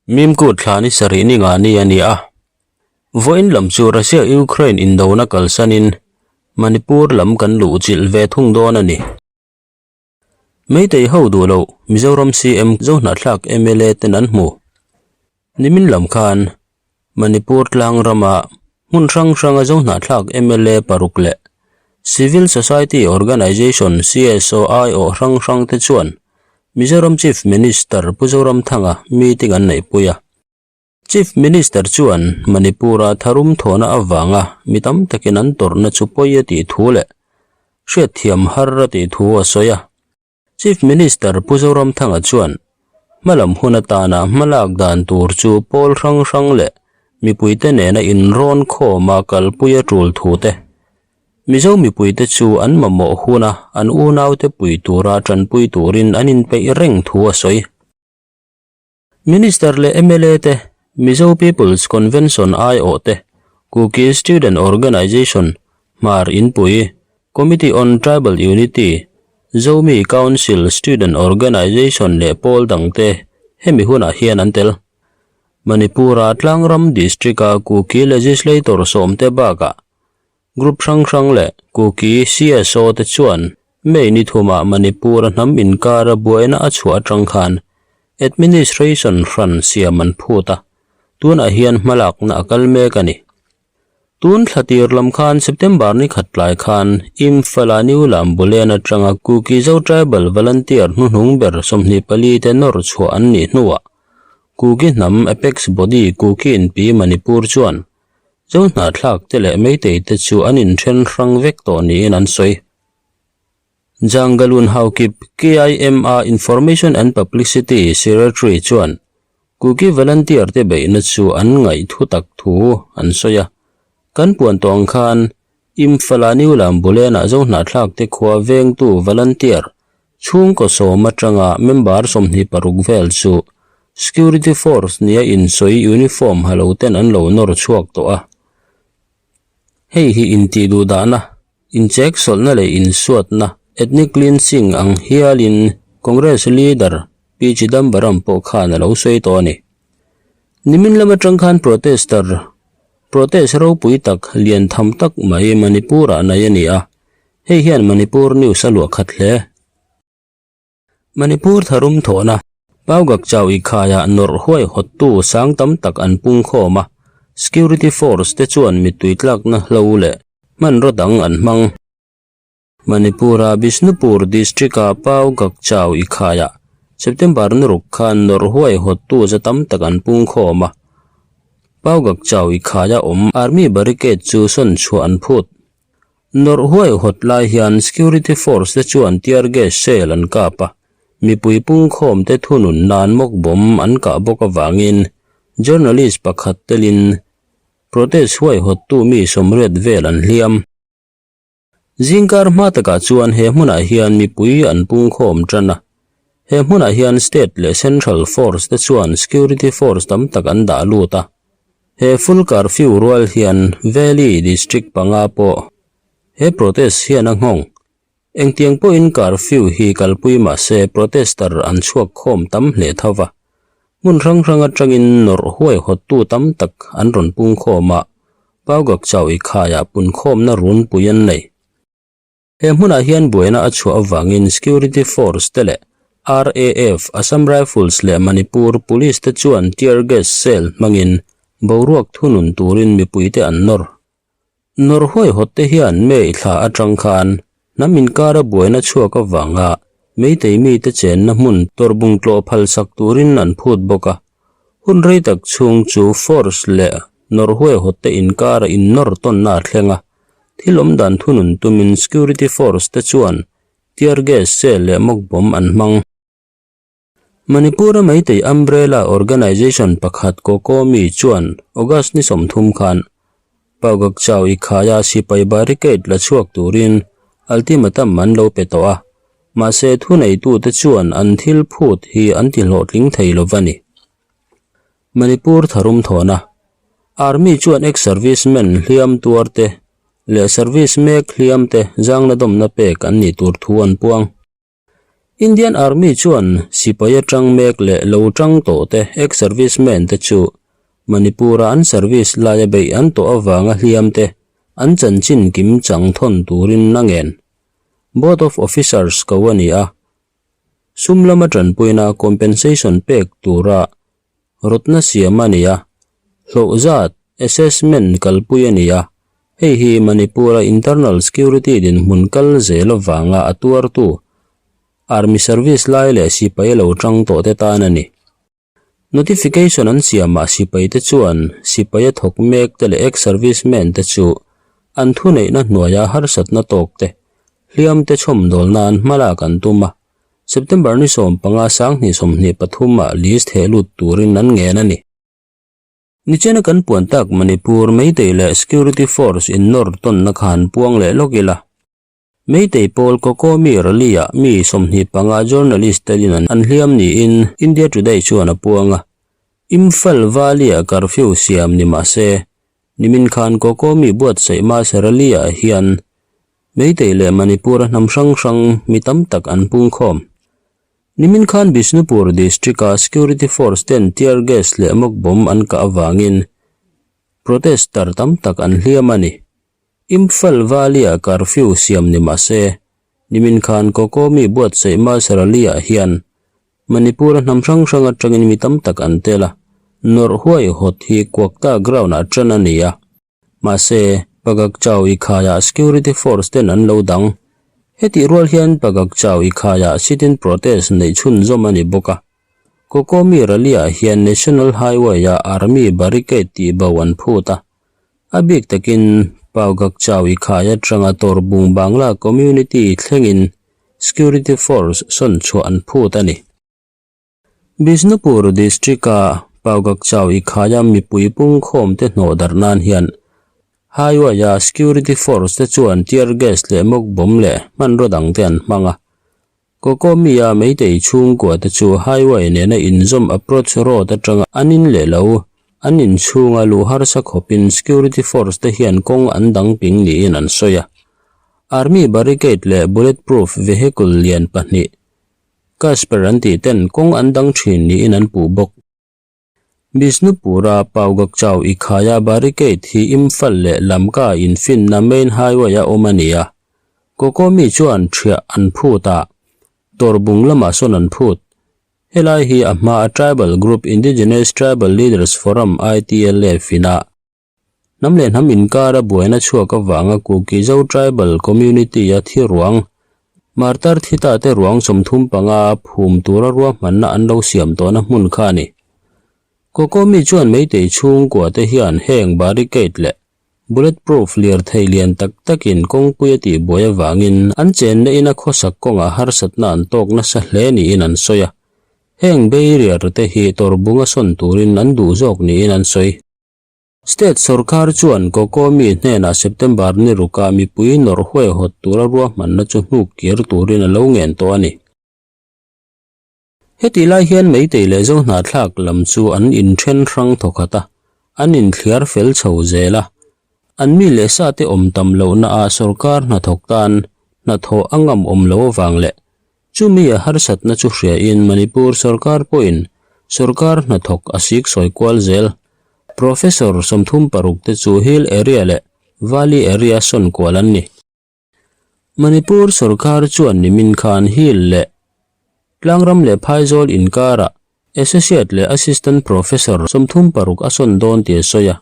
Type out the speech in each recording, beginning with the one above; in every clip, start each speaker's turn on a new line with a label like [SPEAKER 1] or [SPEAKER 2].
[SPEAKER 1] Mimkut thla ni sarih ni nga ni a ni a. Vawiin lam chu Russia-Ukraine indona kalsanin Manipur lam kan luhchilh ve thung dawn a ni. Meitei ho duh loh Mizoram CM Zohnahthlak mla ten an hmu. Nimin lam khan Manipur tlang rama hmun hrang hranga Zohnahthlak mla paruk leh Civil Society Organisation, CSO, aiawh hrang hrang te chuan Mizoram Chief Minister Pu Zoramthanga meeting an neihpui a. Chief Minister chuan Manipur-a tharum thawhna avanga mi tam takin an tawrhna chu pawi a tih thu leh hriatthiam har a tih thu a sawi a. Chief Minister Pu Zoramthanga chuan hmalam hun atana hmalak dan tur chu pawl hrang hrang leh mipuite nena inrawn khawma kalpui a tul thu te, Mizo mipuite chu an mamawh huna an unaute pui tura tanpui turin an inpeih reng thu a sawi. Minister leh mla te, Mizo People's Convention aiawh te, Kuki Student Organisation, Hmar Inpui, Committee on Tribal Unity, Zomi Council Student Organisation leh pawl dangte hemi hunah hian an tel. Manipur-a Tlangram District-a Kuki Legislator sawmte bakah Group hrang hrang leh Kuki CSO te chuan May ni thumah Manipur-a hnam inkara buaina a chhuah atang khan administration hran siam an phut a, tunah hian hmalakna a kal mek a ni. Tun thla tir lam khan September ni khat tlai khan Imphal-a New Lambulen atanga Kuki Zo Tribal Volunteer hnuhnung ber 24 te nawr chhuah an nih hnuah Kuki hnam Apex Body Kuki Inpi Manipur chuan Zo hnahthlak te leh Meitei te chu an inthen hrang vek tawh niin an sawi. Jangalun Haokip, KIMA Information and Publicity Secretary chuan Kuki volunteer te beihna chu an ngaih thu tak thu an sawi a. Kan puan tawh ang khan Imphal-a New Lambulen-ah Zo hnahthlak te khua vengtu volunteer Chhungkaw sawm atanga member 26 vel chu security force nia insawi uniform ha lo ten an lo nawr chhuak tawh a. Hei hi intih duh dahna, inchek sawlhna leh insuatna, ethnic cleansing, ang hialin Congress leader P Chidambaram pawh khan a lo sawi tawh a ni. Nimin lam atang khan protester protest ropui tak lian tham tak mai Manipur-ah nei a ni a. Hei hian Manipur news a luah khat hle. Manipur tharum thawhna, Paugak Chau Ikhaiah nawrh huai hawttu sang tam tak an pung khawm a, security force te chuan mittui tlakna hlo leh hmanraw dang an hmang. Manipur-a Bishnupur district-a Paugak Chau Ikhaiah September ni ruk khan nawrh huai hawttu za tam tak an pung khawm a, Paugak Chau Ikhaia awm army barricade chu sawn chhuah an phut. Nawrh huai hawt lai hian security force te chuan tear gas shell an kap a, mipui pungkhawm te thunun nan mawk bomb an kah bawk avangin journalist pakhat telin protest huai hawttu mi 80 vel an hliam. Zingkar hma takah chuan he hmunah hian mipui an pungkhawm tan a, he hmunah hian state leh central force te chuan security force tam tak an dah lut a. He full curfew rual hian Valley District panga pawh he protest hian a nghawng. Engtiang pawhin curfew hi kalpui mah se protester an chhuak khawm tam hle tho va. Hmun hrang hrang atangin nawrh huaihawttu tam tak an rawn pung khawm a, Paugak Chau Ikhaiah punkhawmna runpui an nei. He hmunah hian buaina a chhuah avangin security force te leh RAF, Assam Rifles leh Manipur Police te chuan tear gas cell hmangin boruak thunun turin mipuite an nawr. Nawr huaihawt te hian May thla atang khan hnam inkara buaina chhuak avanga Meitei mite chenna hmun tawrbung tlawh phalsak turin an phut bawk a. Hun rei tak chhung chu force leh nawr huaihawt te inkara innawr tawnna a thleng a. Thil awm dan thunun tumin security force te chuan tear gas cell leh mock bomb an hmang. Manipur-a Meitei Umbrella Organisation pakhat Kokomi chuan August ni 30 khan Paugak Chau Ikhaia sipai barricade la chhuak turin ultimatum an lo pe tawh a, mahse thuneitute chuan an thil phut hi an ti hlawhtling thei lo va ni. Manipur tharum thawhna, Army chuan ex-servicemen hliam tuar te leh service mek hliam te zangna dawmna pek an nih tur thu an puang. Indian Army chuan sipai atang mek leh lo tang tawh te ex-servicemen te chu Manipur-a an service laia beih an tawh avanga hliam te an chanchin kim chang thawn turin a ngen. Board of Officers ko a ni a, sum lama tanpuina compensation pek tura rawtna siam a ni a, hlawh zat assessment kalpui a ni a, hei hi Manipur-a internal security dinhmun kal zel avanga a tuartu Army service lai leh sipai lo tang tawh te tan a ni. Notification an siamah sipaite chuan sipaia thawk mek te leh ex-servicemen te chu an thuneihna hnuaia harsatna tawk te, hliam te chhawmdawl nan hmalak an tum a, September ni 15 2023 ah list heh lut turin an ngen a ni. Nichena kan puan tak Manipur Meitei leh Security Force innawr tawnna kha han puang leh lawk ila. Meitei pawl Kokomi rally-ah mi 25 journalist telin an hliam niin India Today chuan a puang a. Imphal Valley-ah curfew siam ni mah se, nimin khan Kokomi buatsaih mass rally-ah hian Meitei leh Manipur-a hnam hrang hrang mi tam tak an pungkhawm. Nimin khan Bishnupur district-a security force ten tear gas leh mock bomb an kah avangin protester tam tak an hliam a ni. Imphal Valley-ah curfew siam ni mah se, nimin khan Kokomi buatsaih mass rally-ah hian Manipur-a hnam hrang hrang atangin mi tam tak an tel a, nawrh huaihawt hi Kwakta ground-ah tan a ni a. Mahse, Pagakchau Ikhaiah security force ten an lo dang. Hetih rual hian Pagakchau Ikhaiah sit-in protest neih chhunzawm a ni bawk a. Kokomi rally-ah hian National Highway-ah army barricade tihbo an phut a. A bik takin Paugakchau Ikhai atanga Torbung Bangla community thlengin security force sawn chhuah an phut a ni. Bishnupur district-a Paugakchau Ikhaia mipui pungkhawmte hnawh darh nan hian highway-a security force te chuan tear gas leh mock bomb leh hmanraw dangte an hmang a. Kokomi-a Meitei chhungkua te chu highway nena inzawm approach road atanga an in leh lo, an inchhunga luh harsa khawpin security force te hian kawng an dang ping niin an sawi a. Army barricade leh bulletproof vehicle lian pahnih, Casper an tih ten kawng an dang thin niin an puh bawk. Bishnupur-a Paugakchau Ikhaya barricade hi Imphal leh Lamka infinna main highway-a awm a ni a. Kokomi chuan ṭhiah an phut a, Torbung lamah sawn an phut. Helai hi a hmaa tribal group Indigenous Tribal Leaders Forum, ITLF, in a Hnam leh hnam inkara buaina chhuak avanga Kuki Zo Tribal Community-a thi ruang, Martar thi ta te ruang 35 phum tura ruahmanna an lo siam tawhna hmun kha a ni. Kokomi chuan Meitei chhungkua te hian heng barricade leh bulletproof lirthei lian tak takin kawngpui a tihbuai avangin an chenna ina khawsak kawngah harsatna an tawk nasa hle niin an sawi a. Heng barrier te hi tawrbunga sawn turin an duh zawk niin an sawi. State sorkar chuan Kokomi hnenah September ni rukah mipui nawrh huaihawt tura ruahmanna chu hnuk kir turin a lo ngen tawh a ni. Hetih lai hian Meitei leh Zohnahthlak lam chu an inthen hrang thawkhat a, an inthliar fel chho zel a. An mi leh sate awm tam lohnaah sorkar hnathawk tan hnathawh a ngam awm lo avang leh Chumi a harsatna chu hriain Manipur sorkar pawhin sorkar hnathawk a sik sawi kual zel. Professor 36 te chu Hill Area leh Valley Area sawn kual an ni. Manipur sorkar chuan nimin khan Hill leh Tlangram leh Phaizawl inkarah Associate leh Assistant Professor 36 a sawn dawn tih a sawi a.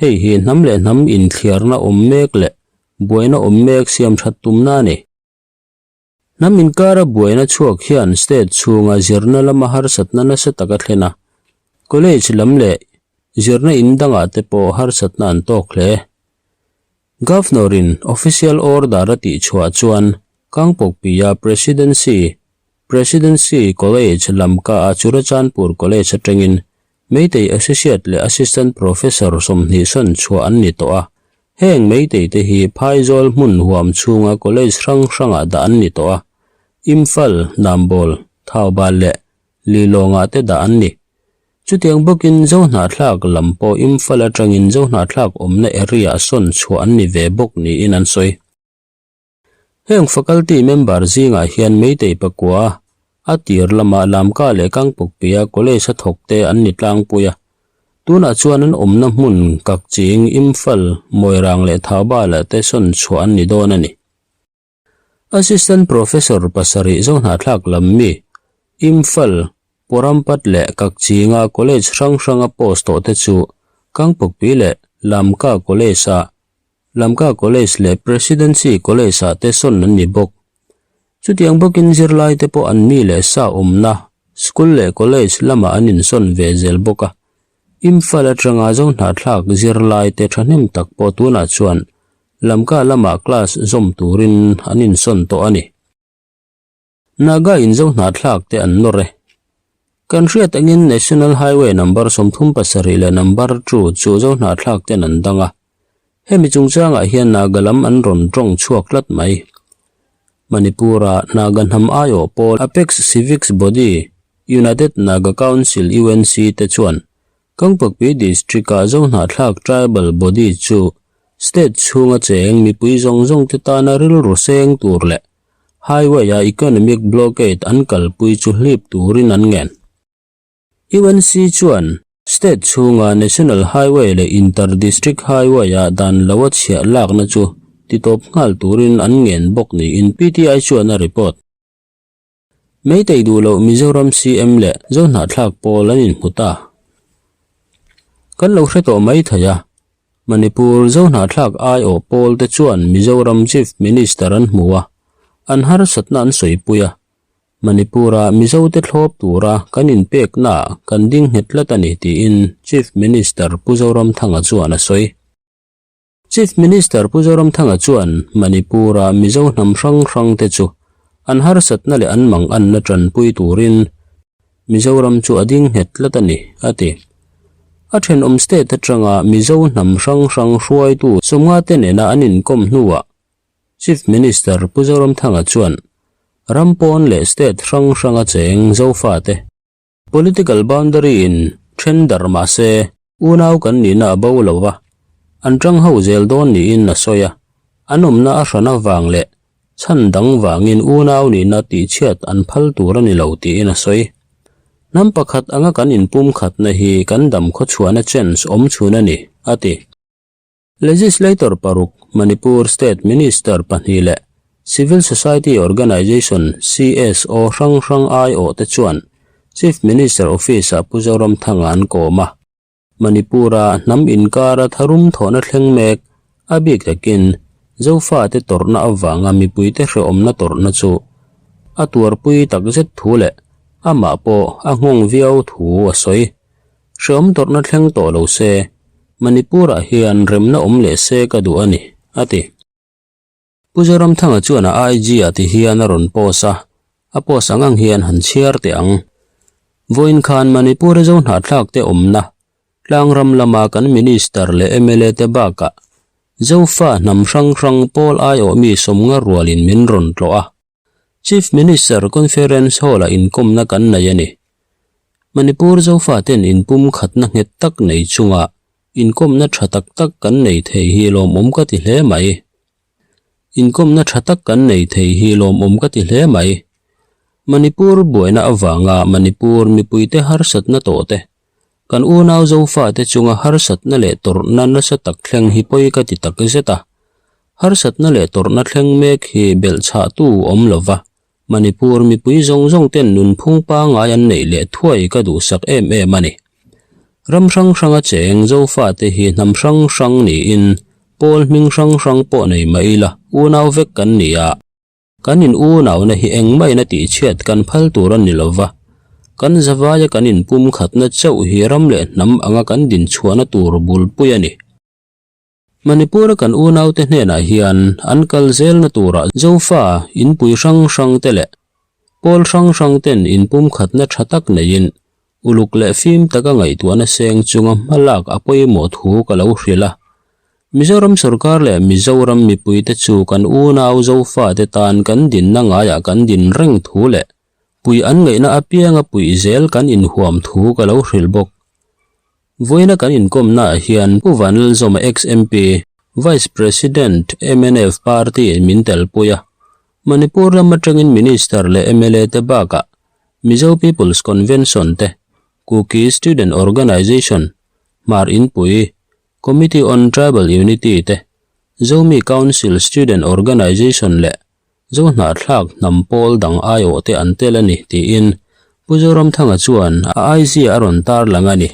[SPEAKER 1] Hei hi hnam leh hnam inthliarna awm mek leh buaina awm mek siam that tumna a ni. Hnam inkara buaina chhuak hian state chhunga zirna lama harsatna nasa tak a thlen a, college lam leh zirna in dangah te pawh harsatna an tawk hle. Governor-in official order a tihchhuah chuan Kangpokpia Presidency, Presidency College Lamka-a Churachandpur College atangin Meitei Associate leh Assistant Professor 20 sawn chhuah an ni tawh a, heng Meitei te hi Phaizawl hmun huam chhunga college hrang hrangah dah an ni tawh a, Imphal, Nambol, Thoubal leh Lilongah te dah an ni. Chutiang bawkin Zohnahthlak lam pawh Imphal atangin Zohnahthlak awmna area sawn chhuah an ni ve bawk niin an sawi. Heng faculty member zingah hian Meitei pakua. A tir lamah Lamka leh Kangpokpia College a thawkte an ni tlangpui a. Tunah chuan an awmna hmun Kakching, Imphal, Moirang leh Thoubal te sawn chhuah an ni dawn a ni. Assistant Professor pasarih Zohnahthlak lam mi, Imphal, Porampat leh Kakchinga College hrang hranga post tawh te chu Kangpokpi leh Lamka College-ah Lamka College leh Presidency College-ah te sawn an ni bawk. Chutiang bawkin zirlaite pawh an mi leh sa awmna school leh college lamah an insawn ve zel bawk a. Imphal atanga Zohnahthlak zirlaite thahnem tak pawh tunah chuan Lamka lamah class zawm turin an insawn tawh a ni. Naga in Zohnahthlak te an nawr e. Kan hriat angin National Highway number 37 leh number 2 chu Zohnahthlak ten an dang a. Hemi chungchangah hian Naga lam an rawn tawng chhuak tlat mai. Manipur-a Naga hnam aiawh pawl Apex Civics Body, United Naga Council, UNC, te chuan Kangpakpi District-a Zohnahthlak Tribal Body chu state chhunga cheng mipui zawng zawng te tana rilru seng tur leh Highway-a economic blockade an kalpui chu hlip turin an ngen. UNC chuan state chhunga National Highway leh Inter-District Highway-a dan lo a chhiah lakna chu titawp nghal turin an ngen bawk niin PTI chuan a report. Meitei duh loh Mizoram CM leh Zohnahthlak pawl an inhmu ta. Kan lo hre tawh mai thei a, Manipur Zohnahthlak aiawh pawl te chuan Mizoram Chief Minister an hmu a, an harsatna an sawipui a. Manipur-a Mizote thlawp tura kan inpeknaah kan ding nghet tlat a ni tiin Chief Minister Pu Zoramthanga chuan a sawi. Chief Minister Pu Zoramthanga chuan Manipur-a Mizo hnam hrang hrangte chu an harsatna leh an manganna tanpui turin Mizoram chu a ding nghet tlat a ni, a ti. A thenawm state atanga Mizo hnam hrang hrang hruaitu sawmngate nena an inkawm hnuah Chief Minister Pu Zoramthanga chuan ram pawn leh state hrang hranga cheng Zofate, Political boundary in then darh mah se unau kan nihna a bo lo va, an tang ho zel dawn niin a sawi a, an awmna a hran avang leh chhan dang vangin unau nihna tihchhiat an phal tur a ni lo tiin a sawi. Hnam pakhat anga kan inpumkhatna hi kan dam khawchhuahna chance awm chhun a ni, a ti. Legislator paruk, Manipur State Minister pahnih leh Civil Society Organisation, CSO, hrang hrang aiawh te chuan Chief Minister Office-ah Pu Zoramthanga an kawm a. Manipur-a hnam inkara tharum thawhna thleng mek, a bik takin Zofate tawrhna avanga mipuite hrehawmna tawrhna chu a tuarpui takzet thu leh amah pawh a nghawng viau thu a sawi. Hreawm tawrhna thleng tawh lo se, Manipur-ah hian remna awm leh se ka duh a ni, a ti. Pu Zoramthanga chuan a IG-ah ti hian a rawn post a, a post ang ang hian han chhiar teh ang. Vawiin khan Manipur-a Zohnahthlak te awmna, tlangram lama kan Minister leh mla te bakah Zofa hnam hrang hrang pawl aiawh mi sawmnga rualin min rawn tlawh a. Chief Minister Conference Hall-ah inkawmna kan nei a ni. Manipur Zofaten inpumkhatna nghet tak nei chunga inkawmna tha tak tak kan nei thei hi lawmawm ka ti hle mai. Inkawmna tha tak kan nei thei hi lawmawm ka ti hle mai. Manipur buaina avanga Manipur mipuite harsatna tawhte, kan unau Zofate chunga harsatna leh tawrhna nasa tak thleng hi pawi ka ti tak zet a. Harsatna leh tawrhna thleng mek hi belhchhahtu awm lo va, Manipur mipui zawng zawng ten nunphung pangngai an neih leh thuai ka duhsak em em a ni. Ram hrang hranga cheng Zofate hi hnam hrang hrang niin pawl hming hrang hrang pawh nei mah ila unau vek kan ni a, kan in unauna hi engmahina tihchhiat kan phal tur a ni lo va, kan zavaia kan inpumkhatna chauh hi ram leh hnam anga kan dinchhuahna tur bulpui a ni. Manipur-a kan unaute hnenah hian an kal zelna turah Zofa inpui hrang hrangte leh pawl hrang hrangten inpumkhatna tha tak neiin uluk leh fim taka ngaihtuahna seng chunga hmalak a pawimawh thu ka lo hrilh a. Mizoram sorkar leh Mizoram mipuite chu kan unau Zofate tan kan dinna ngaiah kan din reng thu leh puih an ngaihna apianga puih zel kan inhuam thu ka lo hrilh bawk. Vawiina kan inkawmnaah hian Pu Vanlalzawma ex-MP, Vice President mnf Party in min telpui a, Manipur lam atangin Minister leh mla te bakah. Mizo People's Convention te, Kuki Student Organisation, Hmar Inpui, Committee on Tribal Unity te, Zomi Council Student Organisation leh Zohnahthlak hnam pawl dang aiawh te an tel a ni, tiin Pu Zoramthanga chuan a aizia a rawn tarlang a ni.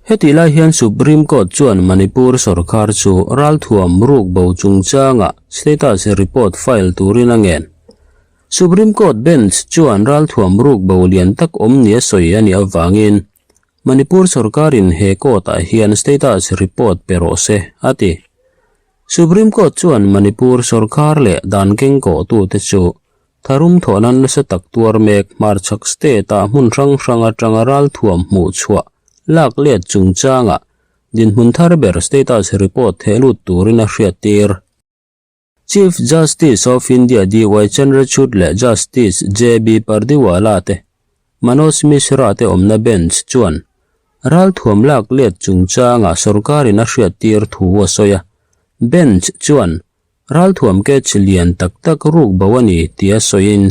[SPEAKER 1] Hetih lai hian Supreme Court chuan Manipur sorkar chu ralthuam ruk bo chungchanga status report file turin a ngen. Supreme Court bench chuan ralthuam ruk bo lian tak awm nia sawi a nih avangin Manipur sorkarin he court-ah hian status report pe rawh se, a ti. Supreme Court chuan Manipur sorkar leh dan kengkawhtute chu Tharum thawh nan nasa tak tuar mek hmarchhak state-ah hmun hrang hrang atanga ralthuam hmuh chhuah lak let chungchangah dinhmun thar ber status report theh lut turin a hriattir. Chief Justice of India DY Chandrachud leh Justice JB Pardiwala te Manoj Mishra te awmna bench chuan ralthuam lak let chungchangah sorkarin a hriattir thu a sawi a. Bench chuan Ralthuam catch lian tak tak ruk bo a ni tia sawiin,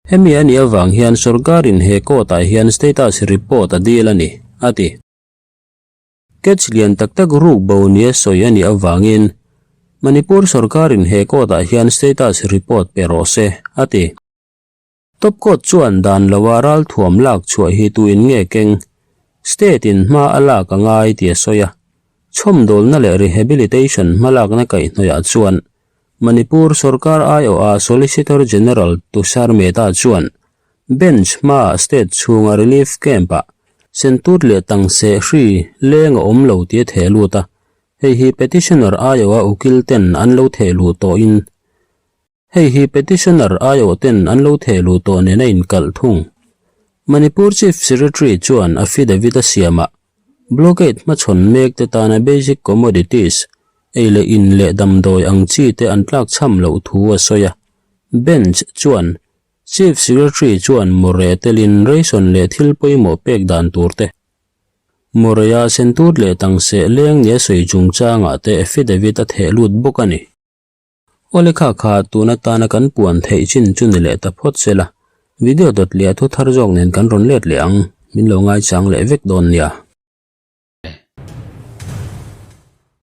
[SPEAKER 1] hemi a nih avang hian sorkarin he court-ah hian status report a dil a ni, a ti. Catch lian tak tak ruk bo nia sawi a nih avangin Manipur sorkarin he court-ah hian status report pe rawh se, a ti. Top Court chuan dan loa ralthuam lak chhuah hi tuin nge keng? State in hma a lak a ngai tih a sawi a. Chhawmdawlna leh rehabilitation hmalakna kaihhnawihah chuan Manipur sorkar aiawha Solicitor General Tushar Mehta chuan Bench hmaah state chhunga relief camp-ah sentut leh tangse hri leng a awm lo tih a theh lut a, hei hi petitioner aiawha ukil ten an lo theh luh tawhin Hei hi petitioner aiawh ten an lo theh luh tawh nen a inkalh thung. Manipur Chief Secretary chuan affidavit a siamah blockade hmachhawn mek te tana basic commodities, ei leh in leh damdawi ang chi te an tlakchham loh thu a sawi a. Bench chuan Chief Secretary chuan mawre telin ration leh thil pawimawh pek dan tur te, mawreia sentut leh tangseh leng nia sawi chungchangah te affidavit a theh lut bawk a ni. Awle kha kha tun atana kan puan theih chin chu ni leh ta phawt se la, video dawt leh a thu thar zawk nen kan rawn let leh ang, min lo ngaichang leh vek dawn nia.